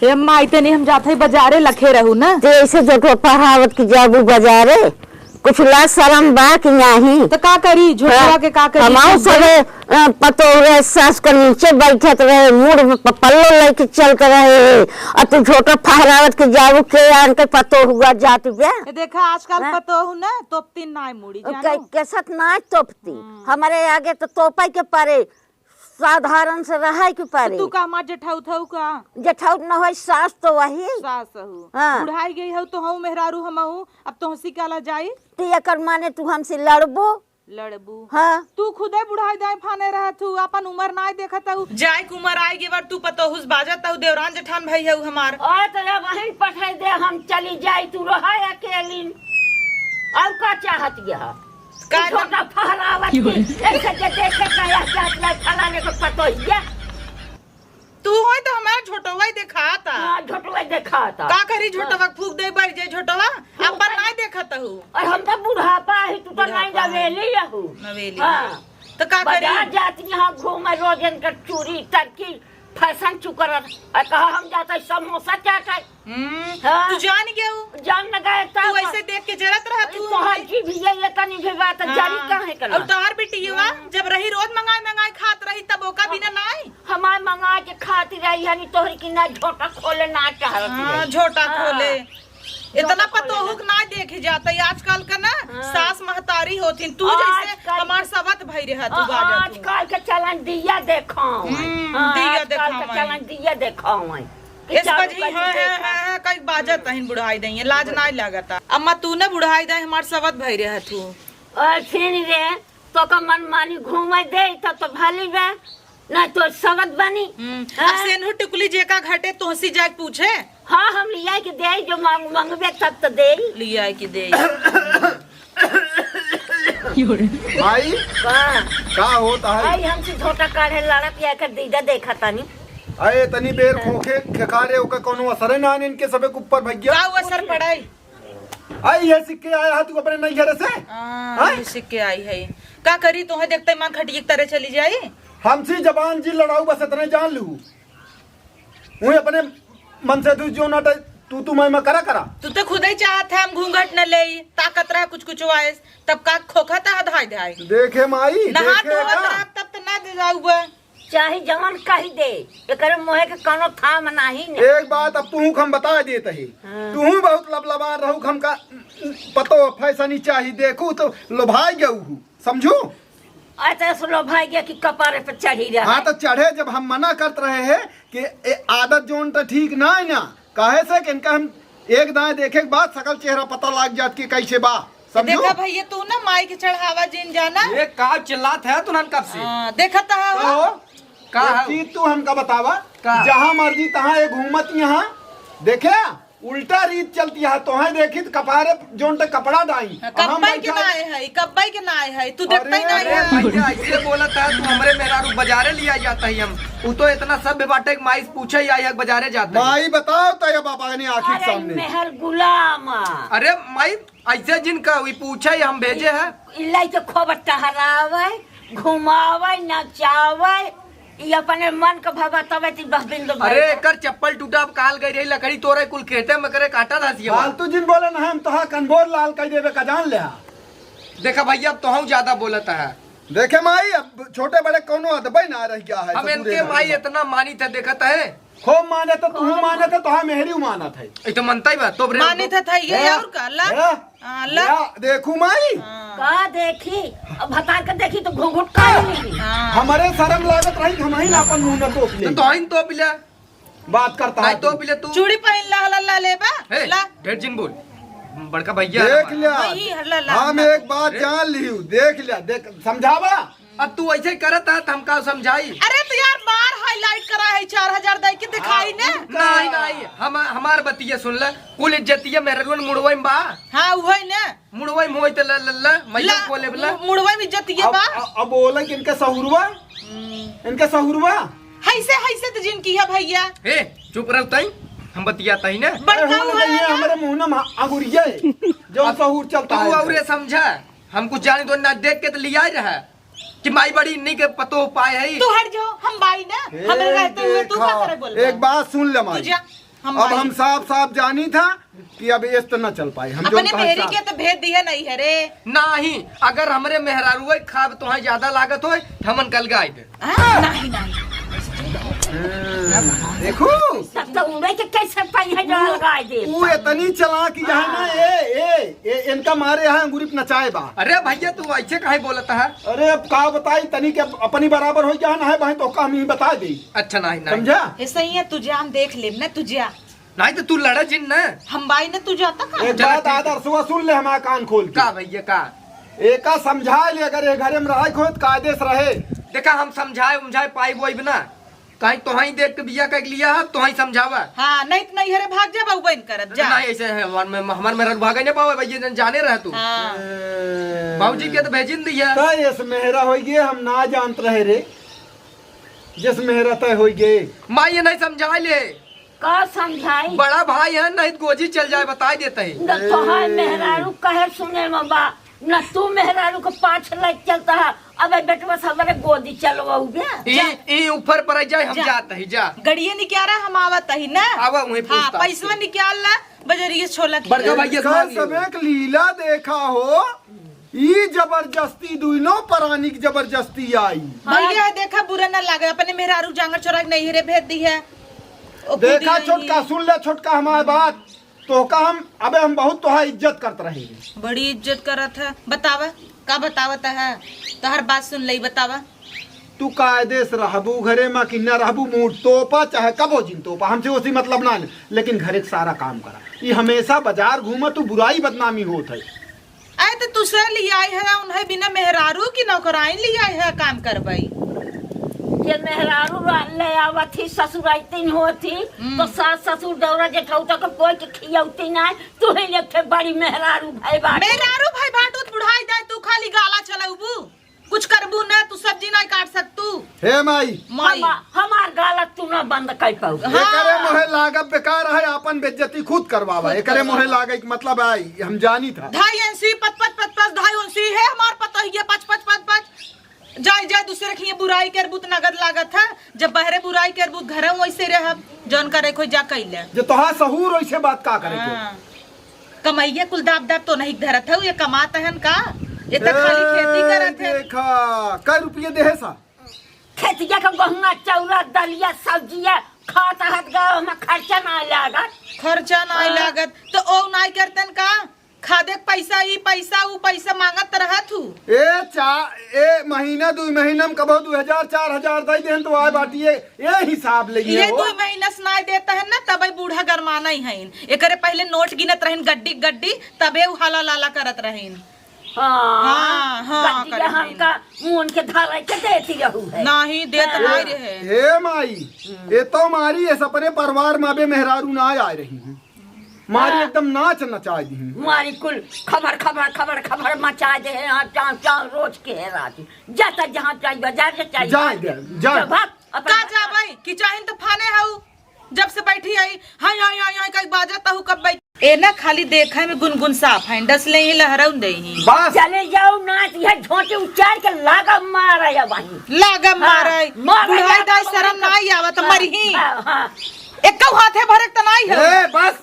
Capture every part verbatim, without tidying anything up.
ए माई, तनी हम जात हई बजारे, लखे रहू ना। ते ऐसे झोटवा फहरावत कि जाबू बजारे, कुछ लाज शरम बा कि नाही? त का करी, झोटवा हाँ, के का करी? हमार कुछ सबे, अ, पतोह रहे, सास के नीचे बैठत रहे, मूड़ में प-, पल्लो लेके चलत रहे, अ तू झोटवा फहरावत कि जाबू, के आन के पतोह हुआ जात बे? ए देखा, आजकल हाँ? पतोह ना तोपती नाय मुड़ी, उ जानू? कै-, कैसत नाय तोपती, हम्म। हमरे आगे त तोपे के परे। साधारण से रहे के पड़ी। तू का हमार जेठाउत हऊ का? जेठाउत न होई, सास तो वही। सास हऊ। हाँ। बुढ़ाई गई हऊ तो हऊ मेहरारू हमहू, अब तोहसी काला जाई? ती एकर माने तू हमसे लड़बू? लड़बू। हाँ। तू खुदे बुढ़ाई दाएं फाने रहत हऊ, अपन उमर नाय देखत हऊ। जाए के उमर आए गे बार तू पतोहुस बाजत हऊ, देवरान जेठान भाई हऊ हमार। और तो जब वहीं पठाई दे, हम चली जाई, तू रहा अकेली। और का चाहत यह? का तू झोटा फहरावत की? ऐसे जे देखे का यह जात ला फलाने को पतोहिया। तू होय तो हमार झोटवा ही देखाता। हाँ, झोटवा ही देखाता। का करी झोटवा हाँ। फूक दे बारी जे झोटवा? फूक अपन दे। नाय देखत हऊ। और हम तो बुढ़ापा ही, तू तो बुढ़ापा नाय है। नवेली हऊ। नवेली। हाँ। तो का करी? बाजार जाती यहाँ घूमे रोज इनकर चूड़ी, टर्की, फैशन चुकर। और कहा हम जाते समोसा चाटे। हम्म, हाँ। तू जान गयो। जान न गए तब। तू ऐसे देख के जरत रहा अरे तू। तोहार जी भी ये, ये तनी भी बात हाँ। जारी काहे करना? और तोहार बिटिया हाँ। जब रही रोज मंगाए मंगाए खात रही तब ओका बिना नाई। हमार मंगा के खाती रही हनी तोहरी की ना झोटा खोले ना चाहत हाँ, रही। झोटा हाँ। खोले। इतना झोटा खोले पतोहुक ना। ना देखे जाता है आजकल का ना हाँ। सास महतारी होती तू जैसे आजकल हमार के सवत भाई रहा तू हाँ, बाजा तू। आजकल के चलन दिया देखाओ। हम्म, हाँ, दिया आजकल के देखाओ। चलन दिया देखाओ। कि इस चालू बजी कर हाँ, दे हाँ, देखा। हाँ, हाँ, कई बाजत हम्म। अहिन बुढ़ाई दइए, लाज नाय लागता। अम्मा तू न बुढ़ाई दे, हमार सवत भई रहे तू। और फिर रे, तो का मन मानी घूमे दे, तब तो भली बे, ना तो सवत बनी। हम्म, हाँ? अब सेनहु टिकुली जेका घटे तोहसी जाए पूछे। हाँ, हम लिया के दे, जो मांग-, मांगबे तब तो दे। लिया के दे। भाई, का? का होता है? भाई, हमसे झोटा काढ़े लड़त या कर दीदा देखा तानी। अरे, तनी बेर खोखे खेकारे ओका कोनो असर ना इनके सबे के ऊपर भैया। का असर पड़ाई? आई ये सिक्के आया है तू अपने नैहरे से? हाँ, हाँ? ये सिक्के आई है। का करी तोहे देखते माँ खटिए के तरे चली जाई? हमसे जबान जी लड़ाऊ बस इतने जान लू। वही अपने मन से तू जो ना टे-, तू, तू मैं, मैं करा, करा। तू तो खुद ही चाहत है हम घूंघट न लेई, ताकत रहा कुछ कुछ वायस, तब का खोखा ता धाय धाय। देखे माई, नहा देखे धोवत का? रहा तब तो ना दे जाऊ बा। चाहे जवन कही दे, एकरे मोहे के कौनो थाम नाही ने। एक बात अब तू हम बता देत ही। हाँ। तू बहुत लबलबान रहू, हमका पतो फैसनी चाही, देखू तो लोभाई गऊ हूँ, समझू? अच्छा, सुनो भाई, ये कि कपारे पे चढ़ी रहे। हाँ, तो चढ़े, जब हम मना करत रहे हैं कि ए आदत जोन तो ठीक ना है ना, काहे से कि इनका हम एक दाएं देखे के बाद सकल चेहरा पता लाग जात कि कैसे बा, समझो? देखा भैया, तू ना माई के चढ़ावा जिन जाना। ये का चिल्लात है तू नन कब से? हाँ, देखा तो है का वो। हो? का एक है? चीज तू हमका बतावा, का? जहाँ मर्जी तहाँ एक घूमत यहाँ, देखे? उल्टा रीत चलती है, तोहे देखी त कपारे जोन त कपड़ा डाई। हाँ, हम कब्बई के बैठा नाय है, कब्बई के नाय है, तू देखता ही अरे, नाय अरे है। भैया, ऐसे बोलत है, तू हमरे मेहरारू बाजारे लिया जाता है हम। उ तो इतना सभ्य बाटे कि माई से पूछे ही आई है, बाजारे जाता है। माई बताओ तो ये बाबा ने आँखी के अरे सामने। मेहर गुलाम। अरे माई, ऐसे जिन का, वी पूछे ही हम भेजे हैं। इलाई के खूब टहरावे, घुमावे, नचावे, ई अपने मन के भवा तबे ती बस बिंदु भर अरे, दे। एकर चप्पल टूटा, अब काल गई रही लकड़ी तोरे, कुल खेते में करे काटा धसिया बा। फालतू जिन बोले ना, हम तोहा कनबोर लाल कह देबे का जान ले। देखा भैया, अब तोहू ज्यादा बोलत है। देखे माई, अब छोटे बड़े कौनो अदबे ना रह गया है, हम ससुरे इनके घर माई में। इतना मानी थे, देखत है। खूब माने तो तू माने तो तोहा मेहरी मानत है। ई तो मनता ही बा, तो रे मानी तो था, था ये हैं? और का, ला? हैं? हाँ, ला। या, देखू माई। हाँ। का देखी? अब भतार के देखी तो घुघुट काढ़ ली। हाँ। हमरे शर्म लागत रही, हम ही ना अपन मुंह न तोप ले। तो तोहिन तोप ले। बात करता नहीं है तू। तोप ले तू। चूड़ी पहन ला, ला, ला, ले बा, हे, ला। ढेर जिन बोल। बड़का भैया देख हमारा। लिया। वही, हल्ला, ला, हम ला। एक बात हे? जान लियू, देख लिया, देख, समझावा। अब तू ऐसे ही करत है, त हम का समझाई? अरे तो यार, बार highlight करा है, चार हजार दे के दिखाई हाँ, ने। नहीं, नहीं, हम, हमार बतिया सुन ले, कुल इज्जतिया मेहररुन मुड़वई में बा। हाँ, उहई ने। मुड़वई में होई त ल, ल, ल, मैया ला, खोले बला। मु-, मुड़वई में इज्जतिया अब, बा। अब, अब बोले कि इनका सहुरवा, हम्म। इनका सहुरवा। हैसे, हैसे तो जिनकी है भैया। ए, चुप रह तई, हम बतियाता ही ने। बड़का अरे, हुआ हुआ है ये ना। हमारे मुंह में अंगुरिया है, जो अब सहूर चलता तू है। और ये समझा, हम कुछ जाने दो ना, देख के तो लिया ही रहा। कि माई बड़ी इन्हीं के पतो पाए है। तू हट जाओ, हम बाई ना, ए, हमरे रहते हुए तू देखा, का करे बोल एक रहा? बात सुन ले माई। तू जा। हम अब भाई हम साफ साफ जानी था कि अब एस तो न चल पाए। हम जो अपने कहा मेहरी साफ के तो भेज दिया नहीं है रे। नहीं, अगर हमरे मेहरारुआ खाब तोहाई ज्यादा लागत होय, तो हमन कल गाय दे। हाँ, नहीं, नहीं। देखो। तब तो उड़े के कैसे पाई है जो वो, लगाए दे। वो इतनी चालाक यहाँ ना, ए, ए, ए, इनका मारे यहाँ अंगूरी पे नचाए बा। अरे भैया, तू ऐसे काहे बोलत है? अरे अब का बताई, तनी के अपनी बराबर हो गया ना है भाई, तो का हम ही बता दे। अच्छा, नहीं, नहीं। समझा? ऐसे ही है, तू जा, हम देख लेब ना, तू जा। नहीं तो तू लड़ा जिन ना। हम बाई ना, तू जाता का? एक चला, बात ठीक है। आदर्शवा सुन ले हमारा कान खोल के। का भैया, का? एका समझा ले, अगर ये घरे में रहे को, तो कायदे से रहे। देखा, हम समझाए उमझाए पाई बोई बिना। कहीं तोहाई देख के बिया कइके लिया है, तोहाई समझावा। हाँ, नहीं तो नैहरे भाग जा, बउबइन करत जा। नहीं, ऐसे है, हमार में, हमार मेहरारू भागे नहीं पावे, भैया, जन जाने रह तू। हाँ। बाबूजी के तो भेजिन दिया। तो यस मेहरा होई गए, हम ना जानत रहे रे। जस मेहरा तय होई गए। माँ, ये नहीं समझा ले। का समझाई? बड़ा भाई है, नहीं तो गोजी चल जाए, बताई देते हैं। न तोहार मेहरारू कहे सुने में बा, न तू मेहरारू के पाछ लग चलता है। अबे बेटवा, सबरे गोदी चलवाऊ बे। ई, जा। ई ऊपर पर जाए, हम जा। जात ही, जा। गड़िए निकाल रहा, हम आवत ही ना। आवा, वहीं हाँ, पूछताछ पैसवा करी। निकाल ला, बजरिए छोला बड़का खिला। भैया से इनका मांग लियो। सबक लीला देखा हो, ई जबरदस्ती, दुइनो परानी की जबरदस्ती आई। भैया, देखा, बुरा ना लागे, अपने मेहरारू जांगर चोरा के नैहरे भेज दी है। ओ, देखा कूदी छोटका, नहीं। सुन ले छोटका हमार बात। तोहका हम, अबे हम बहुत तोहार इज्जत करत रहे हैं। बड़ी इज्जत करत है। बतावा, का बतावत है? तोहर बात सुन ले, बतावा। तू कायदे से रहबू घरे में कि न रहबू, मूड तोपा चाहे कबो जिन तोपा, हमसे उसी मतलब ना है, लेकिन घरे के सारा काम करा। ये हमेशा बाजार घूमा, तू बुराई बदनामी होत है। आए तो तुसे लियाई है, उन्हें बिना मेहरारू की नौकराइन लियाई है, काम करबई। ये मेहरारू रा-, ले आवत ही, ससुराइतिन होत ही, हम्म। तो सास ससुर दौरा जेठौता के कोई के खियौती ना, तू ही एक ठे बड़ी मेहरारू भई बाटू। मेहरारू भई बाटू तो बुढ़ाई जाए, तू खाली गाला चलउबू, कुछ करबू ना, तू सब्जी नहीं काट सकतू। हे माई। माई। हमा-, हमार गाला तू ना बंद कर पाऊ। हाँ। एकरे मोहे लागब बेकार है, आपन बेइज्जती खुद करवावा। खुद एकरे मोहे करवावा। लागे के मतलब आई, हम जानी था। धाई अंसी पच पच पच पच, धाई अंसी है हमार पतोहिया पच पच पच पच। जाई, जाई, दूसरे के हियाँ बुराई करबू त नगद लागत है। जब बहरे बुराई करबू त घरे वैसे रहब, जौन करे खोई जा कैले। जे तोहार सहूर वैसे बात का करे के? हाँ। कमैया कुल दाब दाब तो नहीं धरत है, ये कमात हन का? ये तो खाली खेती ए, करत है। देखा, कै रुपये देहे सा? खेतिया के गहुआ, चौरा, दलिया, सब्जिया खात हत गाँव में, खर्चा ना लागत। खर्चा ना हाँ। लागत, तो ओ नाई करतन का? खादे के पैसा, ई पैसा, ऊ पैसा मांगत रहत हूँ। ए चा-, ए महीना, दुई महीना में कबो दू हजार, चार हजार दे देहन, तो आए बाटी, ए, ए हिसाब ले ये हो। दुई महीना से नाई देता है ना, तबे बूढ़ा गरमाना ही है। एकरे पहले नोट गिनत रहिन, गड्डी, गड्डी, तबे ऊ हाला लाला करत रहिन। हाँ, हाँ, हाँ, गड्डी करत रहिन। हमका मुन के धरे के देती रहू है। नहीं, देत हाँ। नहीं रहे। हे माई, ये तो मारी, ये सपने परिवार में अबे मेहरारू ना आए रही हैं। मारी हाँ। एकदम नाच नचाए दी। मारी कुल खबर, खबर, खबर, खबर मचा दे है यहाँ, चाव, चाव रोज के है रात। जाता जहाँ चाहिए, बाजार से चाहिए। जाए दे, जाए। जब भाग, अपना का जाबे? कि चाहिन तो फाने हऊ। जब से बैठी आई, हाय, हाय, हाय, हाय, कई बाजत हऊ कब बैठ। ए ना खाली देखे में गुनगुन साफ है, डस ले ही लहरऊ दे ही। बस। चले जाओ नाच, यह झोंटे उचार के लागा मारा या वहीं। लागा हाँ, मारा। मारा बुढ़ाई या दाई वहीं। शरम ना आई आवत, हाँ, मरही। हाँ, हाँ। एक्कौ हाथे भरे त नाई हो। ए, बस।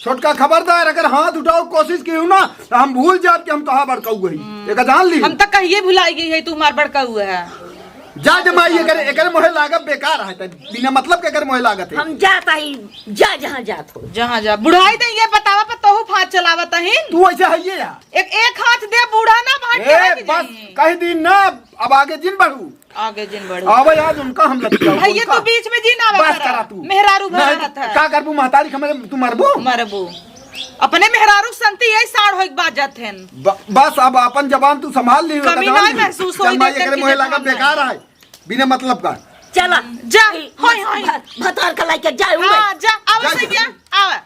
छोटका खबरदार, अगर हाथ उठाओ कोशिश की हूँ ना, तो हम भूल जाब कि हम तोहार बड़काऊ हई। हम्म। एका जान ली। हम तो कहिए भुलाई गई है, तू हमार बड़काऊ है। जा दे माई, एकरे, एकरे मोहे लागत बेकार है, त बिना मतलब के एकरे मोहे लागत है। हम जात ही, जा जहाँ जात हो। जहाँ जा, बुढ़ाई दे ये बतावा, पर तोहू फाँस चलावत हईन। तू ऐसे है ये यार। एक, एक हाथ दे बूढ़ा ना भाग के ए, हट बस, जाई। कह दी ना, अब आगे जिन बढ़ू। आगे जिन बढ़ू। आवे आज उनका हम लग जाओ, भैया, उनका। तू बीच में जिन आवे बस करा। करा तू। मेहरारू भरा नहीं, रहत है। का करबू, महतारी के हमरे तू मरबू? मरबू। अपने मेहरारू के संती यही साढ़ होइक बाजत हेन। ब-, बस अब अपन जबान तू संभाल ली, कमी एकदम नहीं ली। महसूस होई, चल माई, देख के एकरे मोहे कितना लागत बेकार है, बिना मतलब का। चला। जा, ई होय, होय। भ-, भतार का लाइके जा, उड़े। हाँ, जा, आवा जा। सैया, आवा।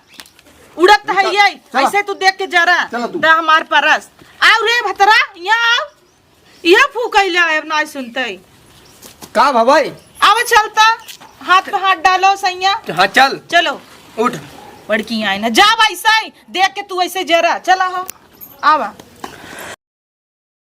उड़त है चल, ये, चला। ऐसे तू देख के जरा, चला तू। दा हमार परस। आव रे भतरा, यहाँ आव। इहे फूकैले आए, अब नाहीं सुनतै। का भवाई? आवा चलता, हाथ पे हाथ डालो सैया। हाँ, चल। चलो। उठ। बड़की आई ना, जा भाई साई, देख के तू ऐसे जरा, चला हो, आवा।